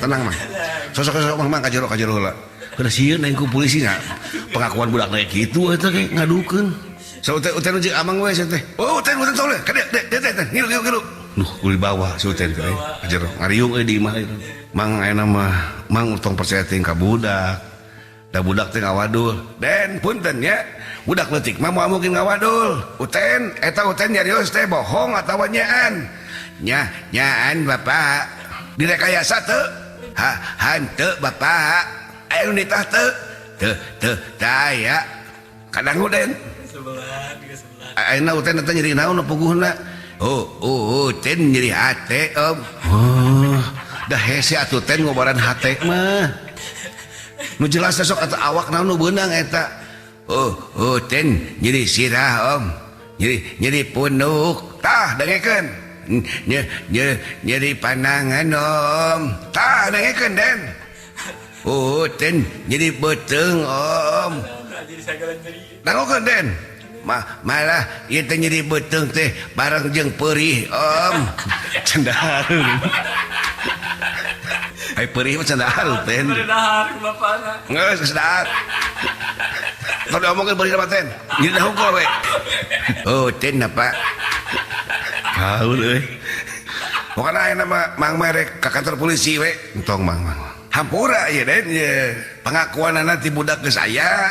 Tenang mang. Sosok-sosok mang mang ka jero heula. Kada sieun aing ku polisi nya. Pengakuan budak na kitu eta ge ngadukeun. Sa uten uten jeung amang we sia teh. Oh uten uten toleh. Ka dieu teh teh ngilu ngilu ngilu. Duh kudu dibawa si uten teh ka jero. Ngariung euy di imah ieu. Mang ayeuna mah mang tong percaya teuing ka budak. Da budak teh ngawadul. Den punten nya. Budak leutik mah moal mungkin ngawadul. Uten eta uten nyarios teh bohong atawa nyaan. Nya nyaan bapak. Direkayasa teu? Ha hanteu bapak. Aya nu nitah teu? Teu teu teu aya. Kadangu den. Ayeuna uten eta nyeri naon nu puguhna? Oh oh uten nyeri hate om. Oh, da hese atuh ten ngobaran hate mah. Nu jelas teh sok atuh awak naon nu beunang eta. Oh, oh ten nyeri sirah om. Nyeri nyeri punuk. Tah dengekeun. Nye nye nyeri panangan om. Tah dengekeun den. Oh ten nyeri beuteung om. Dangukeun den. Mah malah ieu teh nyeri beuteung teh bareng jeung peurih om. Cendar. Ai peurih mah cendar ten. Geus geus dahar. Tong diomongkeun peurih mah ten. Nyeri hungkul we. Oh ten apa? Kaul euy. Pokona ayeuna mah mang mah rek ka kantor polisi we. Entong mang mang. Hampura ieu den ye. Pengakuanana ti budak geus aya.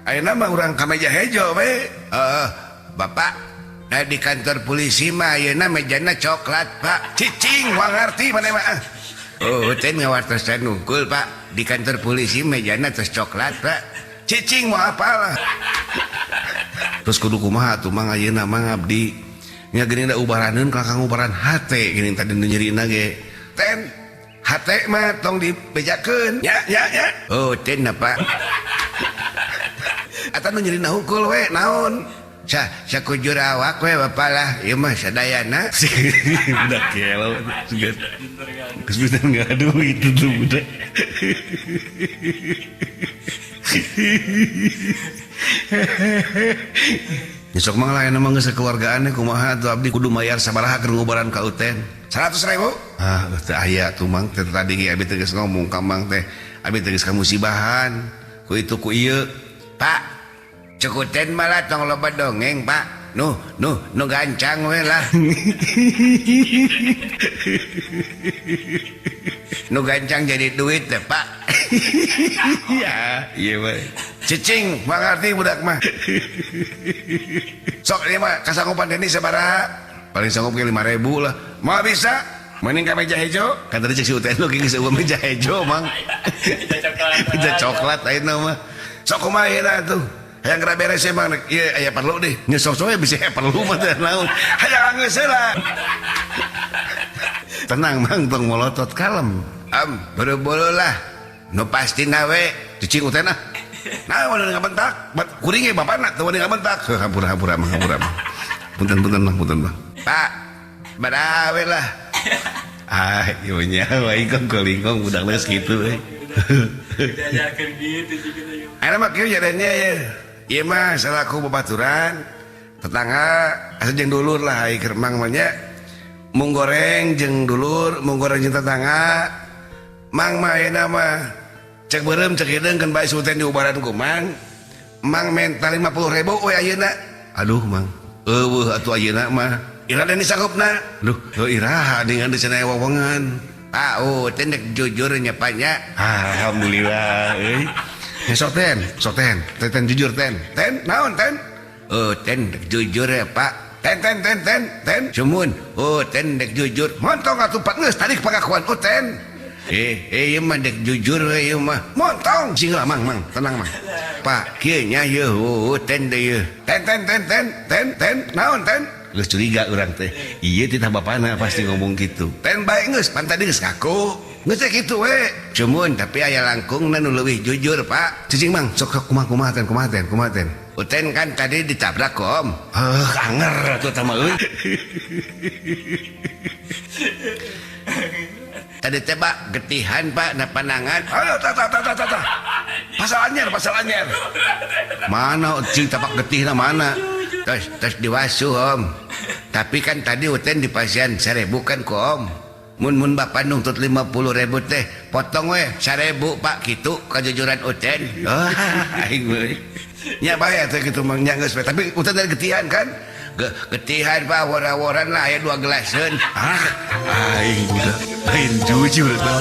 Ayeuna mah urang ka meja hejo we. Heeh, Bapak. Da di kantor polisi mah ayeuna mejana coklat, Pak. Cicing moal ngarti maneh mah. Oh, teh ngawartosan nungkul, Pak. Di kantor polisi mejana tos coklat, Pak. Cicing moal apal. Terus kudu kumaha atuh mang ayeuna mang abdi. Nya geuning da ubaraneun ka kang ubaran hate geuning tadi nu nyerina ge. Ten hate mah tong dibejakeun. Nya nya nya. Oh, ten apa? Eta nu nyerina hungkul we naon? Sa sakujur awak we bapak lah ieu mah sadayana. Budak gelo geus bisa ngadu itu tuh budak. Besok mah lain emang geus keluargaan kumaha tuh abdi kudu mayar sabaraha keur ngubaran ka uten. 100.000. Ah, teu aya tuh mang teh tadi ge abi teh geus ngomong ka mang teh. Abi teh geus kamusibahan. Ku itu ku ieu. Pak, cek uten malah tong loba dongeng, Pak. Nuh, nuh, nu gancang we lah. Nu gancang jadi duit teh, Pak. Ya, iya mah. Cicing, mangarti budak mah. Sok ieu mah kasanggupan Deni sabaraha? Paling sanggup ge 5.000 lah. Moal bisa? Mending ka meja hejo. Kan tadi cek si Uten nu geus eueuh meja hejo, Mang. Meja coklat ayeuna mah. Sok kumaha ayeuna atuh? Hayang geura beres ye Mang, ieu aya perlu deh. Nya sok-sok we bisi perlu mah teh naon. Hayang geus heula. Tenang Mang, tong molotot kalem. Am, buru-buru lah. Nu pastina we. Cicing Uten ah. Nah, wani ngabentak. Kuring ge bapana teu wani ngabentak. Heuh, hampura hampura Mang, hampura Mang. Punten punten Mang, punten Mang. Pak, barawe lah. Ah, ieu nya aing kong-kolingkong budak geus kitu euy. Diajarkeun gitu sih gitu. Ayeuna mah kieu jadinya ye. Ieu mah salaku babaturan tetangga asa jeung dulur lah ai keur mang mah nya. Mung goreng jeung dulur, mung goreng jeung tetangga. Mang mah ayeuna mah cek beureum cek hideung keun bae sultan diubaran ku mang. Mang menta 50.000 we ayeuna. Aduh mang, eueuh atuh ayeuna mah. Ira deui sanggupna. Duh, heuh iraha dengan di cenah wewengan. Pak, oh, teh dek jujur nya Pak nya. Alhamdulillah euy. Ya sok ten, sok ten, ten, ten jujur ten. Ten, naon ten? Oh, ten dek jujur ya Pak. Ten ten ten ten ten. Sumun. Oh, ten dek jujur. Montong atuh Pak geus tadi pengakuan oh ten. Ieu mah dek jujur we ieu mah. Montong sing lah Mang, Mang, tenang Mang. Pak, kieu nya ieu oh ten deui ieu. Ten ten ten ten ten ten naon ten? Geus curiga urang teh. Ieu titah bapana pasti ngomong kitu. Ten bae geus, pan tadi geus ngaku. Geus teh kitu we. Cumun tapi aya langkungna nu leuwih jujur, Pak. Cicing Mang, sok sok kumaha kumaha ten, kumaha ten, kumaha ten. Uten kan tadi ditabrak ku Om. Heuh, anger atuh eta mah euy. Tadi teh Pak, getihan Pak na panangan. Aduh, tah tah tah tah tah. Pasal anyar, pasal anyar. Mana cing tapak getihna mana? Tos tos diwasuh Om. Tapi kan tadi Uten di pasian 1.000 kan ku Om. Mun mun bapak nuntut 50.000 teh, potong we 1.000, Pak, gitu kejujuran Uten. Ah, aing we. Nya bae teh kitu mah nya geus we. Tapi Uten dari getihan kan? Getihan, Pak, wora-woran lah aya 2 gelaseun. Ah, aing udah lain jujur eta.